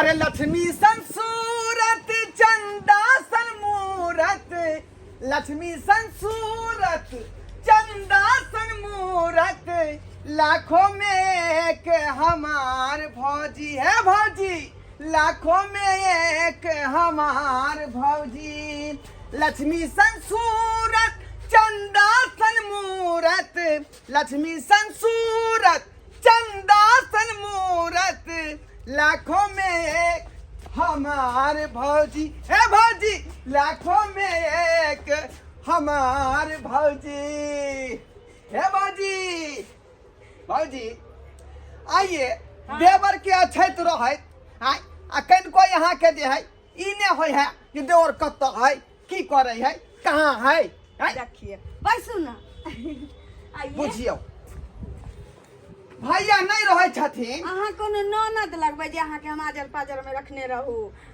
अरे लक्ष्मी सन सूरत चंदा सन मूरत, लक्ष्मी सन सूरत चंदा सन मूरत, लाखों में एक हमार भौजी है भौजी, लाखों में एक हमार भौजी। लक्ष्मी सन सूरत चंदा सन मूरत, लक्ष्मी सन सूरत चंदा सन मूरत, लाखों में एक हमार भौजी हे भौजी, लाखों में एक हमार भौजी हे भौजी। भौजी आइए देवर के अछैत रहैत आय आ कनिको यहाँ के जे है ई ने होइ है कि देवर कतऽ है, की करै है, कहाँ है, आँय? देखिए बैसू ना आइए। बुझियौ भैया नहि रहै छथिन। अहाँ कोनो ननद लगबै जे अहाँके हम आजर पाजर में रखने रहू।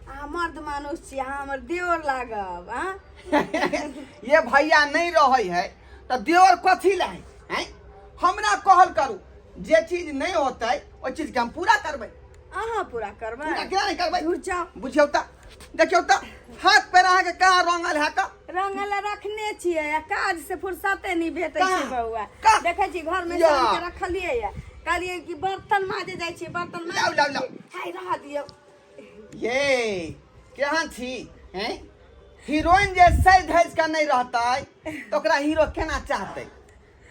अहाँ मर्द मानुष छी, अहाँ हमर देवर लागब। आँ ये भैया नहि रहै है तऽ देवर कथी लए है? आँय? हमरा कहल करू जे चीज नहि होतै ओहि चीजके हम पूरा करबै। अहाँ पूरा करबै? पूरा केना नहि करबै? दूर जाउ। बुझियौ तऽ, देखियौ तऽ हाथ पैर अहाँके कहाँ रंगल है तऽ? रंगल रखने छियै आ काज से फुर्सते नहि भेटै छै। कहाँ? बौआ कहाँ? देखै छी घर में या। सानि के रखलियै या, कहलियै कि बर्तन माजे जाइ छियै, बर्तन माजे। लाउ, लाउ, लाउ। हाय रह दियौ। ये केहन छी हैं? हीरोइन जे सजि धजि कऽ नहि रहतै तऽ ओकरा हीरो केना चाहतै?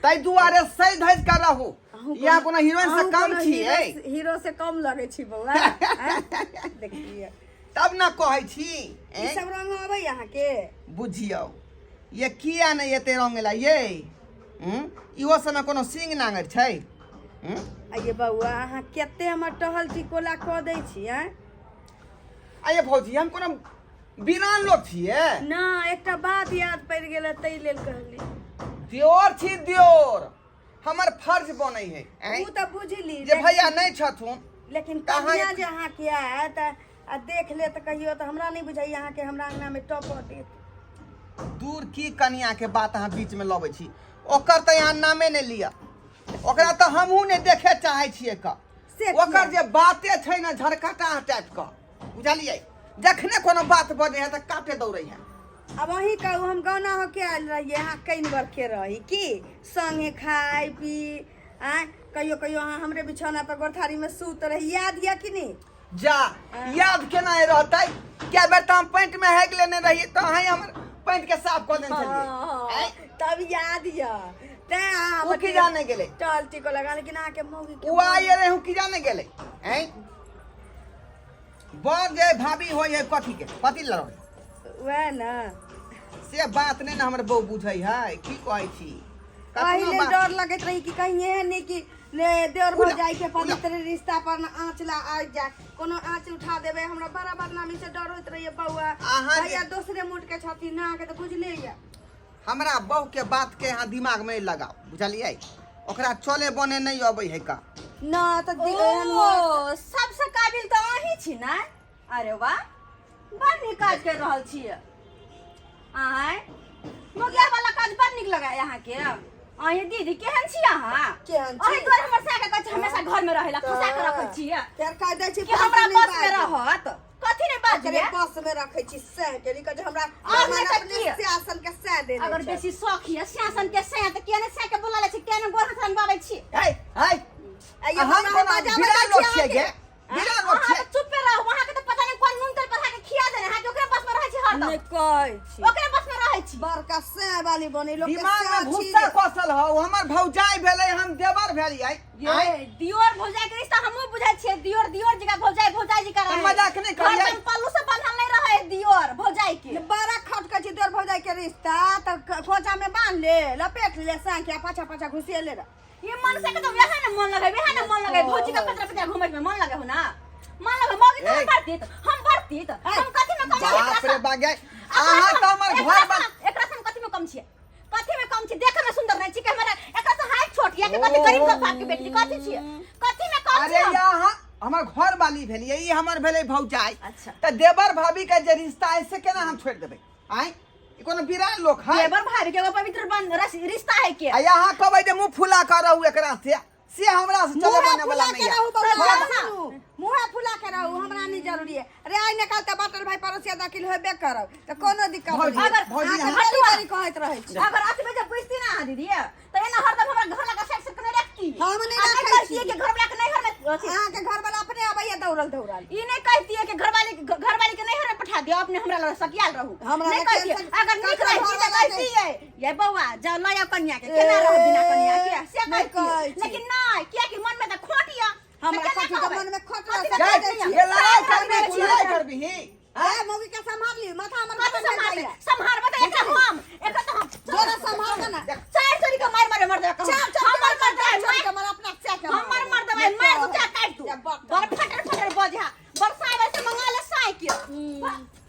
ताहि दुआरे सजि धजि कऽ रहू। या कोनो हीरोइन से अहूँ कम कोनो छियै? हीरो से कम लगै छी बौआ आँय? देखियै तब ने कहै छी। ई ऐं? सब रंग अबै अहाँके? बुझियौ ये किया नहि एते रंग एला ये? हूँ? इहो सबमे कोनो सिंग नांगर छै? हूँ? आइये बौआ, अहाँ कते हमर टहल टिकोला कऽ दै छी आँय? आइये भौजी, हम कोनो बिरान लोक छियै? ना, एकटा बात याद पड़ि गेल ताहि लेल कहली। दियोर छी दियोर, हमर फर्ज बनै है ऐं? ओ तऽ बुझली जे भैया नहि छथुन लेकिन कहाँ कन्या जे अहाँके आयत आ देख लेत कहियो तऽ हमरा नहि बुझाइए अहाँके हमरा अंगनामे टपऽ देत। दूर की कनिया के बात अहाँ बीच में लबै छी, ओकर तऽ यहाँ नामे नहि लिअ। ओकरा तऽ हमहूँ नहि देखे चाहै छियै क से ओकर किया? जे बाते छै ने झरकटा टाइप के, बुझलियै? जखने कोनो बात बजै है तऽ काटे दौड़ै है। अब अहीं कहू, हम गौना होके आयल रहियै, अहाँ कनि बरखे रही की संगे खाय पी आँय, कहियो कहियो अहाँ हमरे बिछौना पर गोरथारी में सूत रही, याद यऽ कि नहि? जा, याद केना नहि रहतै? कए बेर तऽ हम पैंट में हेग लेने रहियै तऽ अहीं हमर पैंट के साफ कऽ देने छलियै। हाँ, तब याद यऽ तैं अहाँ ओ की जाने गेलै? टल टिको लगा, लेकिन अहाँके मौगी के ओ आइ रहू की जाने गेलै? ऐं बड़ जे भाभी होइ है कथी के कथी लड़बै? वएह ने से बात नहि ने हमर बहू बुझै है, की कहै छी एहि कखनो लेल बात डर लगैत रही कि कहीं एहन नहि कि ने देवर उला, भौजाई के उला। पवित्र रिश्ता पर न आँच ला आबि जाय, कोनो आँच उठा देबै, हमरा बड़ा बदनामी से डर होइत रहिए बौआ। अहाँ जे- भैया दोसरे मूड के छथिन ना, अहाँके तऽ बुझले यऽ। हमरा बहू के बात के अहाँ दिमाग में लगाओ, बुझलियै? ओकरा चले बने नहि अबै है का। ना तऽ एहन होत। ओ सबसे काबिल तऽ अहीं छी ने। अरे वाह, बड़ नीक काज कर रहल छी आँय। मोगिया वाला काज बड़ नीक लगा अहाँके। अहीं दीदी केहन छी अहाँ? केहन छी? अहीं दुआरे हमर साया के कहै छी हमेशा घर में रहेला, फंसा के रखै छी फेर कह दै छी कि हमरा फालतू नहि बस में बाजू। रहत। कथी नहि ओकरे बाजू? बस में रखै छी सएह के लिखै जे हमरा और नहि हमरा तऽ अपने की? सिंहासन के सएह देने अगर छै। बेसी शौख ये सिंहासन के सैया तऽ किया नहि सैया के बोला लै छी, किया नहि गोर हाथ रंगबाबै छी? है है आ ये हम हमरा कोना बजाबै बिना दै लोक छी छियै अहाँके? गे? बिना लोक अहाँ छियै। तऽ चुपे रहू, अहाँके तऽ पता नहि कोन नून तेल पर अहाँके खिया देने, अहाँके ओकरे बस में रहै छी हरदम। नहि कहै छी। ओकरे बस में रहै छी। बड़का सएह वाली बनै लोक के दिमाग सएह में छी भूसा जे। कसल हौ, हमर भौजाई भेलै, हम देवर भेलियै। ये आँय? दियोर भौजाई के रिश्ता हमहूँ बुझै छियै, दियोर दियोर जकाँ भौजाई भौजाई जकाँ तऽ रहै। मजाक नहि करियै। हरदम पल्लू से बन्हल नहि रहै दियोर भौजाई के। बड़ा खटकै छै देवर भौजाई के रिश्ता तऽ खोचा में बांध ले, लपेट ले साँझ के आ पाछा पाछा घुसेले रह। ये मन से के तो वह ना मन लगे, वह ना मन लगे। भौजी का पतरा पतरा घूमे में मन लगे हो ना, मन लगे मौगी तो ए। हम बढ़ती तो हम बढ़ती तो हम कथी में कम छियै? बाप रे बागे, अहाँ तऽ हमर घर बन एकरा से हम कथी में कम छियै? कथी में कम छी? देखे में सुंदर नहीं छी के हमरा एकरा से हाइट छोट या के कथी गरीब के बाप के बेटी कथी छियै? कथी में कम अरे छियै हम? यहाँ हमर घर वाली भेलियै, ई हमर भेलै भौजाई। अच्छा। तऽ देवर भाभी के जे रिश्ता है से केना हम छोड़ि देबै? आँय, ई कोनो बिरान लोक है? देवर भाभी के एगो पवित्र बंध रिश्ता है के। आ यहाँ कहबै जे मुँह फुला कऽ रहू एकरा से, से हमरा से चले मुँहे बने वाला फुला के नहीं है। रहू बउआ, हाँ। सुनू, मुँहे फुला के रहू, हमरा नहीं जरूरी है। अरे आइ निकाल त बाटल भाई पड़ोसिया दाखिल होबे करब त कोनो दिक्कत भौजी, नहीं। अगर भौजी, अहाँके हम- बड़ी बड़ी कहैत रहै छी। अगर अतबे जब बुझती ना अहाँ दीदी त एना हरदम हमरा घर लगा साइड से कने रखती। हम नहि आ राखै कहतियै छी। कि घर वाला के नैहर में अथी, अहाँके घर वाला अपने अबैया दौड़ल दौड़ल। ई नहीं कहतियै कि घरवाली के नैहर में पठा दियो, अपने हमरा लग सकियाल रहू। हमरा नहीं लग कहतियै। टेंशन- अगर नीक ककरो रहती त घरवाला के- कहतियै ये बौआ जाओ लऽ आउ कन्या के, केना रहब बिना कन्या के, से नहि कहतियै। कहै छी। लेकिन नहीं, कियाकि मन में त खोट या। हमरा तऽ केना कथी के कहबै? मन में खोट कथी रह के गै, खोट छी? ये लड़ाई साफ करबी करबै छी। लड़ाई करबी ए मौगी के संभाल ली माथा हमर कथी गरम भेल सम्हारबै? जाइया। सम्हारबै तऽ एकरा हम, एकरा तऽ हम। जोरा सम्हार ना। चारि सौ के मारि मारे मर देबै कहूँ। चार चार हमर मर देबै, छोड़ के मर अपना से के हमर मर देबै, मारि दू चार काटि दू। बड़ फटर फटर बजहा। बरसाइ से मंगा ले साइकिल।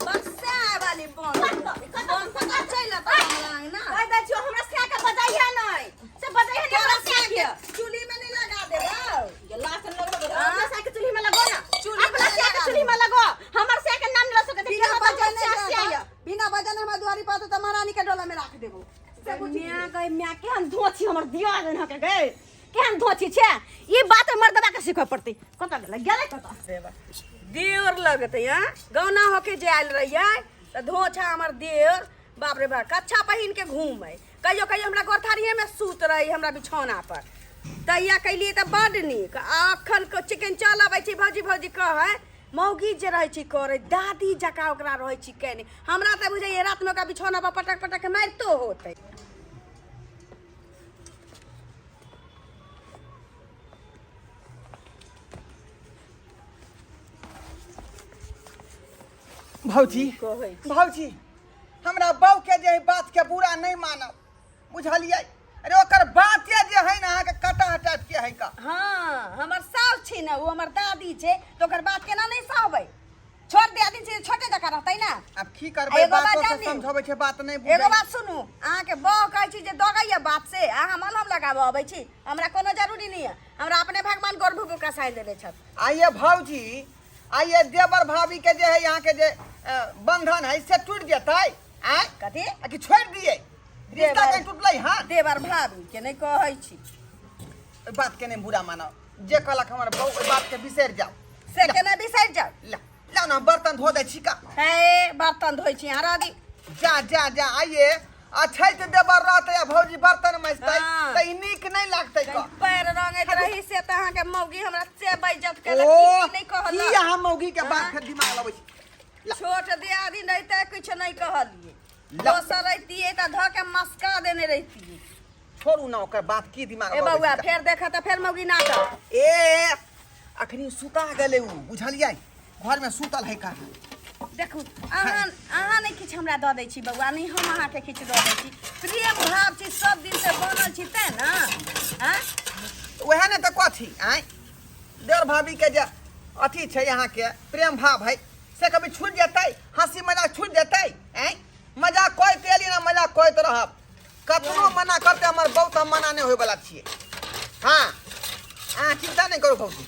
बरसा वाली बन बन से चलि अतऽ हमरा अंगना। कहि दै छियौ हमरा सै के बजैहे नहि। से बजैहे नहि हमरा सै के। चूल्ही में नहीं लगा देबौ। गेला से लगबो, अपना सै के चूल्ही में लगो ना। चूल्ही में अपना सै के लगा चूल्ही में लगो। हमर सै के नाम ल सकैत बिना बजने सै यऽ। बिना बजने हमरा दुआरी पर तऽ महारानी के डोला में राख देबो। से बुझि म्या गई म्या, केहन धोछी हमर दिया देन के गई, केहन धोछी छे। ई बात मर्दबा के सीखऽ पड़तै। कतऽ गेलै गेलै कतऽ? देवर लगतै। हाँ, गौना होके जे आयल रहियै तऽ धोछा हमर देवर, बाप रे बाप, कच्छा पहिन के घूमै। कहियो कहियो हमरा गोरथारिये में सूत रही हमरा बिछौना पर। तहिया कैलियै तऽ बड्ड नीक। आ अखन चिकन चल अबै छी भौजी भौजी कहै, मौगी जे रहै छी करै दादी जकाँ ओकरा रहै छी केने। हमरा तऽ बुझैया रातिमे ओकरा बिछौना पर पटक पटक के मारितो होतै। भौजी कहै छी। भौजी, हमरा बहू के जे है बात के बुरा नहीं मानब, बुझलियै? अरे ओकर बाते जे है ना अहाँके कटा टाइप के है का। हाँ, हमर साउस छी ने, ओ हमर दादी छै, तऽ ओकर बात केना नहि सहबै? छोट दियादिन छै, छोटे जकाँ रहतै ने। आब की करबै? एगो बात बातो से जानी? समझबै छै, बात नहि एगो बुझै। बात सुनू, अहाँके बह कहै छी जे दगैया बात से अहाँ मलहम लगाबऽ अबै छी। हमरा कोनो जरूरी नहि यऽ, हमरा अपने भगवान गोर भूगु कसाइ देने छथि। आइए भौजी, आइए देवर भाभी के जे है यहाँ के जे बंधन है से टूट जेतै? आँय? कथी? आ कि छोड़ि दियै रिश्ता? कहीं टूटलै? हाँ, देवर भाभी के नहि कहै छी। ओहि बात के नहि बुरा मानब, जे कहलक हमर बहू ओहि बात के बिसरि जाउ। से केना बिसरि जाउ? ला ला ना, बर्तन धो दै छी का। हे, बर्तन धोइ छी अहाँ, रह दी। जा जा जा, आइए अछैत देवर रहतै आ भौजी बर्तन मजतै हाँ। तऽ ई नीक नहि लागतै कहीं का। पैर रंगैत रही से तऽ अहाँके मौगी हमरा से बेइज्जत केलक। ओ की की नहि की कहलक। अहाँ मौगी के बात हाँ? फेर दिमाग लगबै छी? ला। छोट दियादी रहिते किछु नहि कहलियै। ला। दोसर रहितियै तऽ धऽ के मस्का देने रहितियै। छोड़ू ना ओकर बात, की दिमाग ए लगबै बौआ छी का? फेर देखऽ तऽ फेर मौगी नाटक। ए अखनी सुता गेलै उ, बुझलियै? घर में सुतल है का। देखू, अहाँ अहाँ नहि किछु हमरा दऽ दै छी बौआ, नहि हम अहाँके किछु दऽ दै छी। प्रेम भाव छी, सब दिन से बनल छी तेँ ने। आँय? वएह ने तऽ कथी आँय, देवर भाभी के जे अथी छै अहाँके प्रेम भाव है से कभी छूट जेतै? हंसी मजाक छूट जेतै? आँय, मजाक करैत एलियै ना, मजाक करैत रहब। कतनो मना करतै हमर बहुत, हम मना नहि होयवला छियै। हाँ, अहाँ चिन्ता नहि करू भौजी।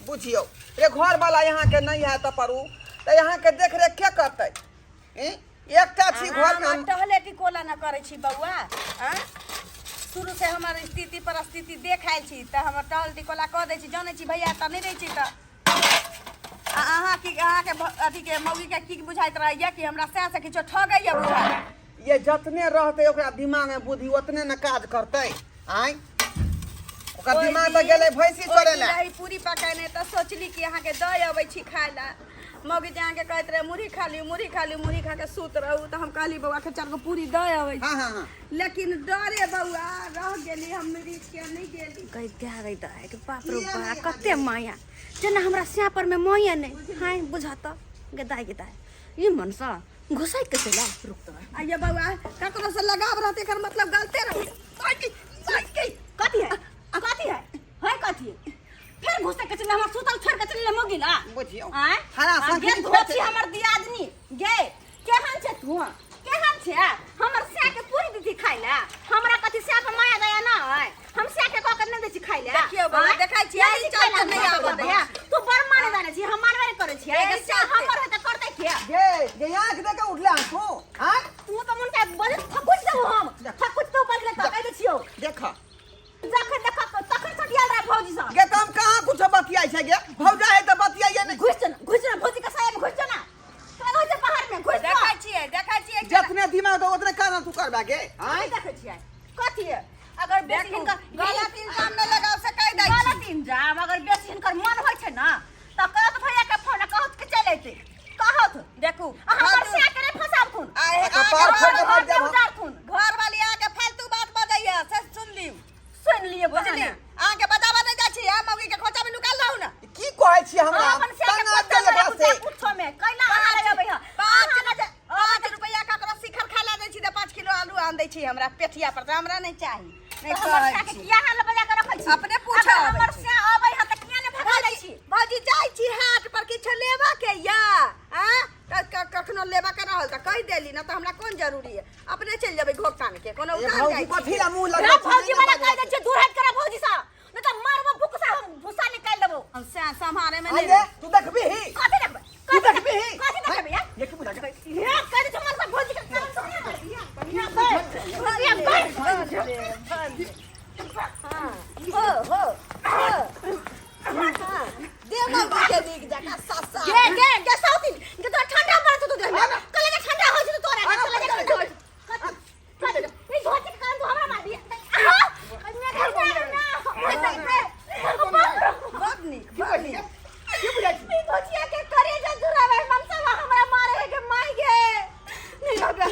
बुझियौ रे, घरवाला यहाँके नहि है तऽ परू तऽ यहाँके देखरेख के करतै? ई? एकटा छी अहाँ घरमे हमर हम टहले टिकोला न करै छी बौआ। आँय, शुरू से हमर स्थिति परिस्थिति देख आयल छी तऽ हमर टहल टिकोला कऽ दै छी। जानै छी भैया तऽ नहि रहै छी तऽ आ अहाँ की अहाँके अथीके मौगीके की बुझाइत रहैया कि हमरा सएह से किछो ठगैया बुझाइ? ये जतने रहतै ओकरा दिमाग में बुद्धि ओतने ने काज करतै। आँय, ओकर ओहि दिमाग तऽ दिन- गेलै भैंसी ओहि चोरै दिन लए। रही पूरी पकेने तऽ सोचली कि अहाँके दऽ अबै छी खाय लए। मौगी जे अहाँके कहैत रहे मुरही खा लियौ, मुरही खा लियौ, मुरही खा के सुत रहू, तऽ हम कहली बौआ के चारि गो पूरी दऽ अबै छी। हाँ हाँ हाँ लेकिन डरे बौआ रह गेली, हम मरीज के नहि गेली। गई दए गई दए के, बाप रो बा, कते माया जेना हमरा स्या पर में माया नहीं हाय बुझत। गे दाई, गे दाई, ई मनसा घुसाई के चला, रुक तो। आइए बौआ, ककरो से लगाव रहते एकर मतलब गलते रहते? कथी है, कथी है, है कथी? फिर घुसे के चले, हमर सुतल छोड़ के चले मोगी ला। बुझियौ। आय हरा आ संग गे की धोछी हमर दियादनी गे, केहन छै तू, केहन छै? हमर स्या के पूरी दीदी खाइ ला, हमरा कथी स्या पर माया दया ना है? हम स्या के कह के नहीं दै छी खाइ ला। देखियौ बौआ, आँय? देखै छियै, नहीं एहि दै छी खाइ ला, चलते नहि आबऽ दै भैया। तू बड़ माने जाने छी, हम मानबे नहि करै छियै। एहि अगर स्या चलते। हमर है तऽ करतै के? गे गे, आँख दे के उठले हन तू? आँय? तू तऽ मन के बजे थकुच देबो हम, थकुच तो बजले तऽ कहि दै छियौ। देख। जखन देख तखन सटियाल। हमरा पेठिया पर तऽ हमरा नहि चाही। नहि तऽ हमर कहै साके छी। किया हाल बजा के रखै छी? अपने पूछऽ अगर अबै हमर छी। से अबै है तऽ किया ने भगा दै छी? भौजी जाइ छी हाट पर किछु लेबऽ के या आ कखनो लेबऽ के रहल तऽ कहि देली ना, तऽ हमरा कोन जरूरी है, अपने चलि जेबै घोघ तान के कोनो ए उतार भौजी जाइ छी। कथी ला मुंह रे लगबै छी? भौजी वाला कहि दै छी, दूर हट कर भौजी सँ, नहि तऽ मारबो भुकसा, हम भुस्सा निकालि देबो। हम सम्हारे में नहीं। आइए तू देखबी ही। कथी देखबै? तू देखबी ही। कथी देखबै यार? ये की बुझा के? ये कहि दै छी मन सँ भौजी के कारण सँ बढ़िया बढ़िया बढ़। हो हो हो हाँ, दे मौगी के नीक जकाँ ससा। गे गे गे साउथिन गे, तोरा ठंडा पड़ै छौ, तू देह में कलेजा ठंडा होइ छै, तोरा कलेजा ठंडा होइ छै। कथी कथी ई धोती के कारण तू हमरा मारबी? आहा ना ना। बड नीक, बड नीक। की बुझा छी? ई धोतिया के करेजा जुड़ावे मनसा हमरा मारे है के माई गे। नहीं रहबे,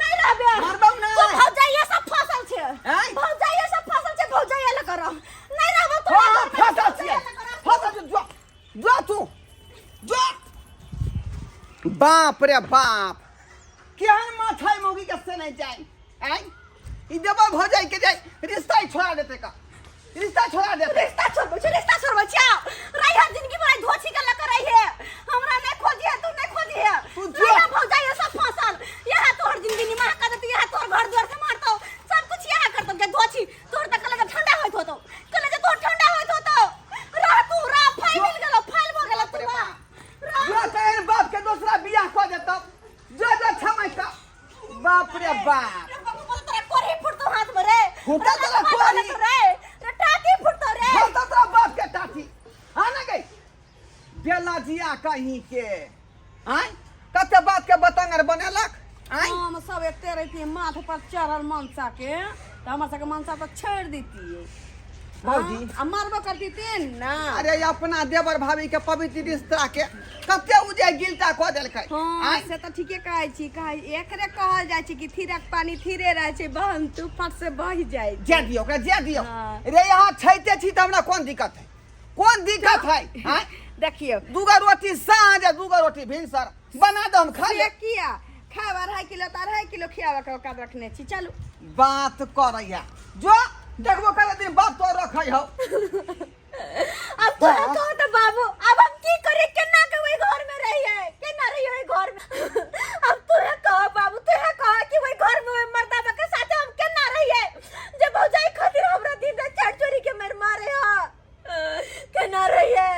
नहीं रहबे। मारबौ ना। तू भौजाइया सब फसल छै। आँय? भौजाइया सब फसल छै, भौजाइया ल करब नहीं रहबो। हाँ हाँ, फसल छियै, फसल छियै। जो जो तू जो। बाप रे बाप, केहन माथा है मौगी के से नहीं जाए। आय ई देवर भौजाई के जाए रिश्ता ही छोड़ा देते का, रिश्ता छोड़ा देते। रिश्ता छोड़बै छै, रिश्ता छोड़बै छै। रही है जिंदगी भर धोछी के लकर रही है, हमरा नहीं खोजी है, तू नहीं खोजी है। तू जो। रही भौजाई सब फसल, यहाँ तोहर जिंदगी निमाह कर देती, यहाँ तोहर घर द्वार से मारतो, सब कुछ यहाँ करतो। के धोछी तोहर तक कलेजा ठंडा होइत होतो, कलेजा तोहर ठंडा होइत होतो। रह तू रह, फाइल मिल गेलो, फाइल भ गेलो तू रह। रह। जो तेरे बाप के दूसरा बियाह कऽ देतो, जो जो छमाई का। बाप रे बाप। रे बाबू, बोल तोरा कोरही फुटतो हाथ में रे। फुटतो रे तोरा बाबू, कोरही। रे रे टाकी फुटतो रे। फुटतो तोरा बाप के टाकी। हाँ ना गई बेला जिया कहीं के। आय कते बात के बतंगर बनेलक। आय हम सब एते रहितियै माथ पर चढ़ल मनसा के, तऽ हमर सबके मनसा तऽ छोड़ि दितियै। भौजी। आ मारबो करतियै ना। अरे अपना देवर भाभी के पवित्र रिश्ता के कते उजे गिलता कऽ देलकै। हाँ आय से तऽ ठीके कहै छी, कहै एकरे कहल जाइ छै कि थीरक पानी थीरे रहै छै, बहन तू फट से बहि जाइ छै। जे दियौ ओकरा, जे दियौ। हाँ। रे यहाँ छैते छी तऽ हमरा कोन दिक्कत है, कोन दिक्कत है? आय देखियौ, दूगो रोटी साँझ आ दूगो रोटी भिनसर बना दो, हम खा से लेब। किया खायब? 2.5 किलो तऽ 2.5 किलो खियाबऽ के औकात रखने छी। चलू। बात करैया जो देखबो करे दिन बाप तो रखै हौ। अब तो कहो तो बाबू, अब हम की करे? केना के वही घर में रहिए, केना रहिए वही घर में? अब तू है कहो बाबू, तू है कहो कि वही घर में वही मर्दाबा के साथ हम केना रहिए, जे भौजाई खातिर हमरा दिन रात चाट चोरी के मार मारे हा? केना रहिए?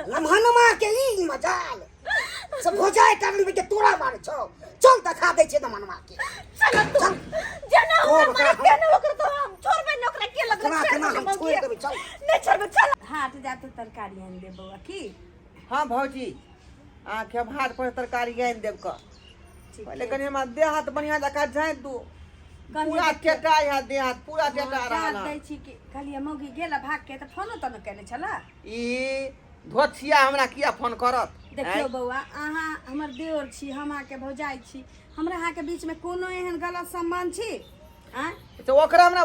लम्हा के ई मजाल सब भौजाई कारण के तोरा मारे छौ। चल देखा दै छै लम्हनमा के। चल तू जेना ओ, हमरा ओकरा मारे तेना ओकरा तो हम छोड़बे न। ओकरा के लगले केना छोड़ केना देबै हम छोड़ि देबै, चल। नहीं छोड़बे, चल। हाट जा तऽ तरकारी आनि दे बौआ की। हाँ भौजी, अहाँके हम हाट पर तरकारी आनि देब कऽ। ठीक। पहिले कनि हमरा देह हाथ बढ़िआँ जकाँ झाँपि दू। कहलियै पूरा देखियौ। टेटा है देह हाथ, पूरा टेटा हाँ, रहल जाँच हँ। दै छी कि कहलियै मौगी गेल भाग के तऽ फोनो तोनो केने छला? ई धोछिया हमरा किया फोन करत? देखियौ आँय? बौआ, अहाँ हमर देवर छी, हम अहाँके भौजाइ छी। हमरा अहाँके बीचमे कोनो एहन गलत सम्बन्ध छी? आँय? तऽ ओकरा हमरा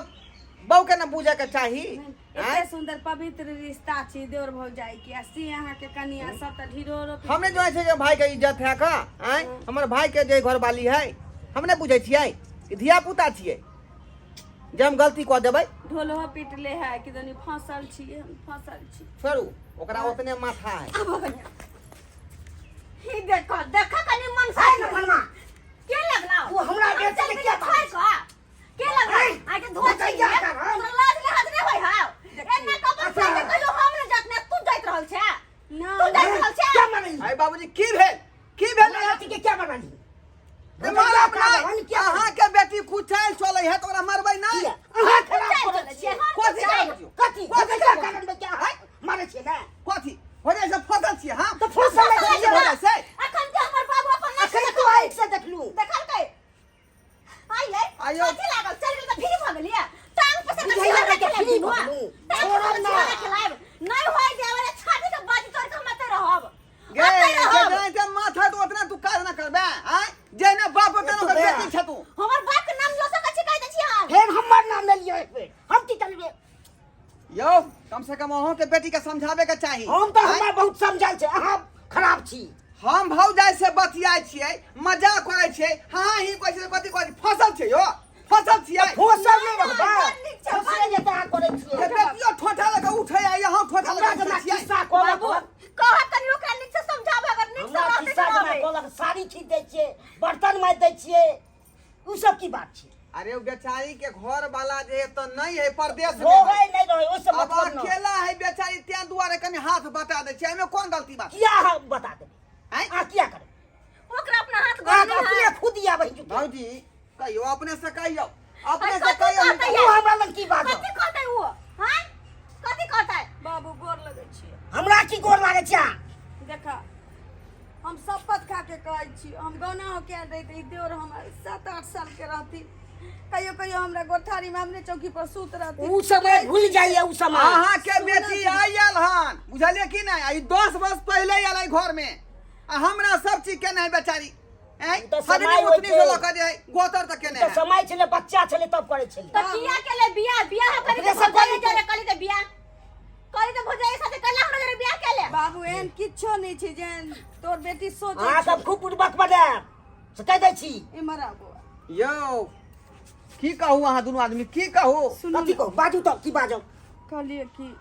बहू के ने बुझे के चाही। एते सुंदर पवित्र रिश्ता छी देवर भौजाई के, आ से अहाँके कनिया सब तऽ ढिढोरो हमने जो छै जे भाई के इज्जत है का। आँय, हमर भाई के जे घरवाली है, हम नहि बुझै छियै कि धिया पुता छियै जे हम गलती कऽ देबै। ढोलहो पीटले है कि दनी। फंसल छी हम, फंसल छी। छोड़ू ओकरा, ओतने माथा है। आबो कनिया, ई देखो देखो कनी मन से आइ लम्हनमा। के लगला? तू हमरा हम बेटी चल के गेलियै किया छोड़ि कऽ के लगला? आइ, आइ के धोती भौजाइया है कारण। तोरा लाज लिहाज नहि होइ हौ? एना कपन अच्छा। से कहियो हम नहि जात ने, तू जाइत रहल छे। ना। तू जाइत रहल छे। क्या मानली? आइ बाबूजी, की भेल, की भेल? हमरा बेटी के क्या मानली? ए, मारब कारण नहि। क्या? अहाँके बेटी कुचैल चलै है तऽ ओकरा मारबै नहि? किया? अहाँ खराब कुचैल करै चलै छियै। छियै, हम कथी कुचैल। खराब छियै? कथी? कथी भौजाइया खराब? कारण में क्या है? मारै छियै ने? कथी हो जाइ छै? फसल छियै हम तऽ फसल फसल छियै। हो जाइ छै। अखन के हमर बाबू अपन आँखि अखन तू आँखि से देखलू। देखलकै। आइ आइयो। कथी लागल? चल गेल तऽ फ्री भऽ गेलियै? टांग पसर के बुझैया छिहारा के खेलायब फ्री दुनू। भऽ गेलहुँ। टांग छोड़ब पसर के ना। छिहारा खेलायब नहि होय देब। छाती के बाजी तोड़ के हम एतै रहब। गे एतै रहब। जे जे माथा तो ओतना तू काज ना करबे। आय जेने बाप तेने ओकर बे। बेटी छै तू। हमर बाप के नाम लऽ सकै छी, कहि दै छी हम। फेर हमर नाम ले लियौ एक बेर, हम की करबै? यौ, कम से कम अहूँ के बेटी के समझाबे के चाही। हम तऽ आँय? हमरा बहुत समझल छै, अहाँ खराब छी। हम भौजाई से बतियाइ छियै, मजाक करै छियै, हाँ ही कहै छै कथी कथी फसल छै यौ। फसल छियै। फोसल नहि रहबै। बड़ नीक छै, फोसले जे तऽ अहाँ करै छियै। जे बेटियो ठोठा लऽ कऽ उठै आ यहाँ ठोठा लऽ हमरा कऽ जेना उठै छियै। खिस्सा कहलक बाबू कहत तनी ओकरा नीक से समझाबै, अगर नीक से हमरा रहतै खिस्सा तऽ जेना रहबै। कहलक साड़ी खींच दै छियै, बर्तन माजि दै छियै, उ सब की बात छै? अरे ओ बेचारी के घर वाला जे है तऽ नहीं है, परदेश में रहै है। नहि रहै ओहिसँ अब मतलब नहि। अकेला है बेचारी, तें दुआरे कनि हाथ बटा दै छै। एहिमे कोन गलती बात? किया अहाँ बता देबै? आँय? अहाँ किया करबै? ओकरा अपना हाथ गोड़ अहाँके नहि अपने है। खुद आबै जुटे। भौजी कहियो अपने से, कहियो अपने अरे से कथी कहियो। कहतै? ओ हमरा लग की बाजत? कथी कहतै ओ? हैं, कथी कहतै? बाबू, गोर लगै छियै। हमरा की गोर लागै छै अहाँ? देखा, हम शपथ खा के कहै छी, हम गौना होके आयल रही तऽ ई देवर हमर 7-8 साल के रहथिन। कहियो कहियो हमरा गोठारी में हमरे चौकी पर सुत रहथिन। उ समय भूल जाइए, उ समय। अहाँ के बेटी आयल हन, बुझलियै कि नहि? आई 10 वर्ष पहिले आयल एहि घर में आ हमरा सब चीज केने है बेचारी। आँय? तऽ समय हरनी होइ उतनी छै। से लऽ कऽ जे है गोतर तक केने तऽ है। समय छलै, बच्चा छलै, तब करै छलै। तऽ किया केले बियाह? बियाह करी अपने तऽ सब भौजाई करी। जरे करी तऽ बियाह करी तऽ भौजाई साथे कैला हमरा जरे बियाह केले? बाबू, एहन किछो नहि छै जेहन तोर बेटी सोचै अहाँ छै। सब खूब बुड़बक बनायब से कहि दै छी। इम्हर आबो। यौ, की कहू अहाँ दुनू आदमी, की कहू? सुनू। कथी कहू? बाजू तऽ, की बाजब? कहलियै कि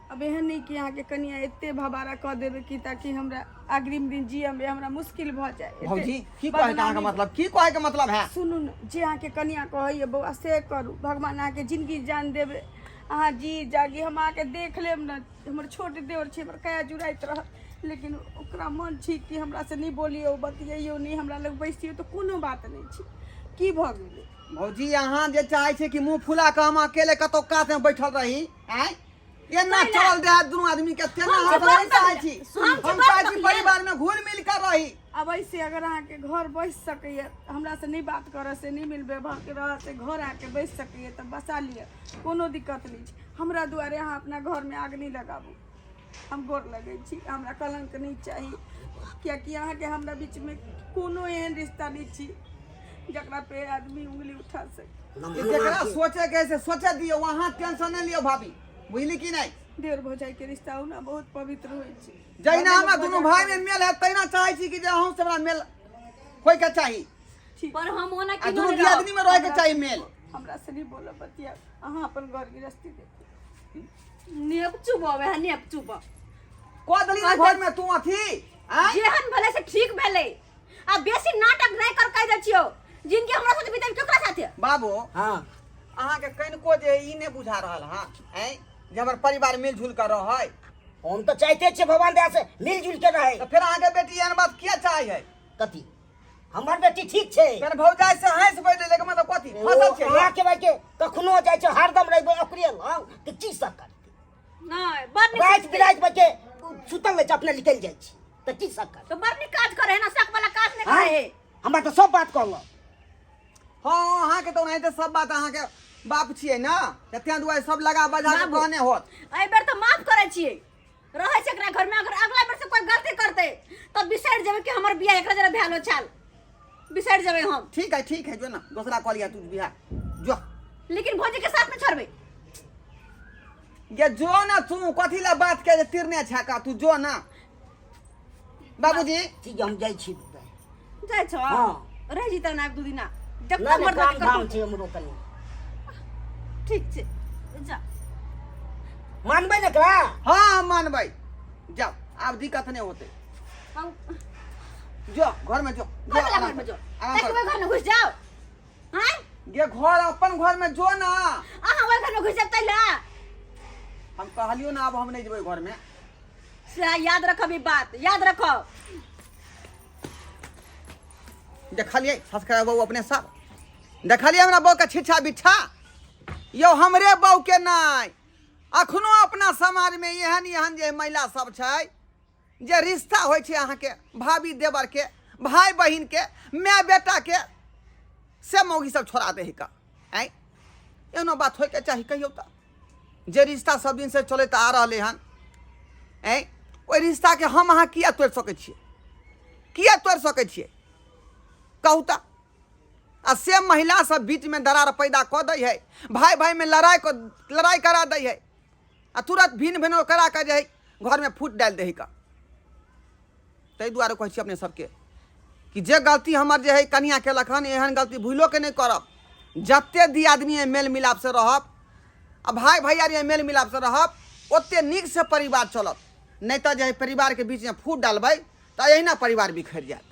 अब एहन नहि कि अहाँके कनिया एते भबारा कऽ देबै कि ताकि हमरा अग्रिम दिन जियमे हमरा मुश्किल भऽ जाय। एते भौजी, की कहै के अहाँके बदनामी। मतलब, की कहै के मतलब है? सुनू ने, जे अहाँके कनिया कहैए बौआ से करू। भगवान अहाँके जिंदगी जान देबै, अहाँ जी जागी। हम अहाँके देख लेब ने, हमर छोट देवर छै, हमर काया जुड़ाइत रहत, लेकिन ओकरा मन छै कि हमरा से नहि बोलियौ, बतियैयौ नहि, हमरा लग बैसियौ तऽ कोनो बात नहि छै। की भऽ गेलै? भौजी, अहाँ जे चाहै छै कि मुंह फुला कऽ हम अकेले कतौ कात में बैठल रही, आँय, एना चलल दे दुनू आदमी के, तेना हम हम जे नहीं बात चाहै छी। हम जे हम बात चाहै छी कहलियै। परिवार में घुल मिल कर रही। अब ऐसे अगर अहाँके घर बसि सकैए, हमरासँ नहि बात करऽ से नहि मिल व्यवहारके रहऽ से घर आके बसि सकैए तऽ बसा लिअ, कोनो दिक्कत नहि छै। हमरा दुआरे अहाँ अपना घरमे आग नहि लगाबू। हम गोर लगै छी, हमरा कलङ्क नहि चाही, कियाकि अहाँके हमरा बीचमे कोनो एहन रिश्ता नहि छी जकरा पे आदमी उंगली उठा सके। जकरा सोचे के है से सोचे दियौ, अहाँ टेंशन नहि लियौ भाभी, बुझली कि नहि? देवर भौजाइके रिश्ता ओ ने बहुत पवित्र होइ छै। जहिना भले हमरा लोक दुनू मजाक भाई में मेल है, तहिना चाहै छी कि जे अहूँ से हमरा मेल होय के चाही। ठीक। पर हम ओना आ कि दुनू दियादनी में रहे के चाही मेल। हमरा से नहीं बोलब बतिया, अहाँ अपन घर गृहस्थी देखू। नेप चुबवे है, नेप चुब। कऽ देली ने घर में तू अथी, आँय? जेहन भेलै से ठीक भेलै। आ बेसी नाटक नहि कर, कहि दै छियौ। जिनकी हमरा साथे बितेब, केकरा साथे? बाबू। हाँ। अहाँके कनिको जे ई नहि बुझा रहल हँ, आँय, जे हमर परिवार मिलजुल कऽ रहै? हम तऽ चाहते छियै भगवान दया से मिलजुल के रहै। तऽ फेर अहाँके बेटी एहन बात किया चाहै है? कथी? हमर बेटी ठीक छै। फेर भौजाइ से हँसि बैठले के मतलब कथी? फंसल छै। अहाँके भाई के कखनो जाइ छै, हरदम रहबै ओकरे लग तऽ की सब करतै? नहि, बड़ नीक। राति बिराति बच्चे सुतल रहै छै, अपने निकलि जाइ छै तऽ की सब करतै? तऽ बड़ नीक काज करे है ना, शक वाला काज नहि करे है। हमरा तऽ सब बात कहलक। हँ, अहाँके तऽ ओनाहिते सब बात, अहाँके बाप छियै ने, तऽ तें दुआरे सब लगा बजा के बाबू। कहने होत। एहि बेर तऽ माफ करै छियै, रहै छै एकरा घरमे। अगर अगला बेर से कोई गलती करतै तऽ बिसरि जेबै कि हमर बियाह एकरा जरा भेलो छल, बिसरि जेबै हम। ठीक है, ठीक है, जो ना दोसरा कऽ लिया तू बियाह, जो। लेकिन भौजी के साथ में छोड़बै। ये जो ना, तू कथी ला बात के जे तिरने छा का, तू जो ना बाबूजी। ठीक है, हम जाइ छी। जाइ छौ? हाँ। रहि जेतौ ना 2 दिना जब नहि तक नहि, मर्द काम धाम करतौ। छै हमरो कनि। ठीक छै, जा। मानबै ने एकरा? हाँ, हम मानबै, जाओ, आब दिक्कत नहीं होते। हम जो घर में जो, जो। घर वाला आराम घर में कर, जो। आराम एक कर। घर में घुस जाओ। हाँ। ये घर, अपन घर में जो ना। अहाँ ओहि घर में घुस जाब तै ला। हम कहलियो ना, अब हम नहीं जेबै घर में। से याद रखब, ई बात याद रखब। देखलियै सब्सक्राइब बहू अपने सब देखलियै हमरा बहू के छिछा बिछा। यौ, हमरे बहू के नहि, अखनो अपना समाजमे एहन एहन जे महिला सब छै जे रिश्ता होइ छै अहाँके भाभी देवरके, भाय बहिनके, माय बेटाके, से मौगी सब छोड़ा दै का। आँय, एहनो बात होइके चाही कहियो तऽ? जे रिश्ता सब दिनसँ चलैत आ रहलै हन, आँय, ओहि रिश्ताके हम अहाँ किया तोड़ि सकै छियै? किया तोड़ि सकै छियै, कहू तऽ? आ से महिला सब बीचमे दरार पैदा कऽ दै है, भाय भायमे लड़ाइ कऽ लड़ाइ करा दै है आ तुरंत भिन्न भिन्न करा कऽ जे है घरमे फूट डालि दै है का। ताहि दुआरे कहै छी अपने सबके कि जे गलती हमर जे है कनिया केलक हन, एहन गलती भूलो के नहि करब। जते दियादनी मेल मिलापसँ रहब आ भाय भैयारी मेल मिलापसँ रहब ओते नीकसँ परिवार चलत, नहि तऽ जे है परिवारके बीचमे फूट डालबै तऽ एहिना परिवार बिखरि जायत।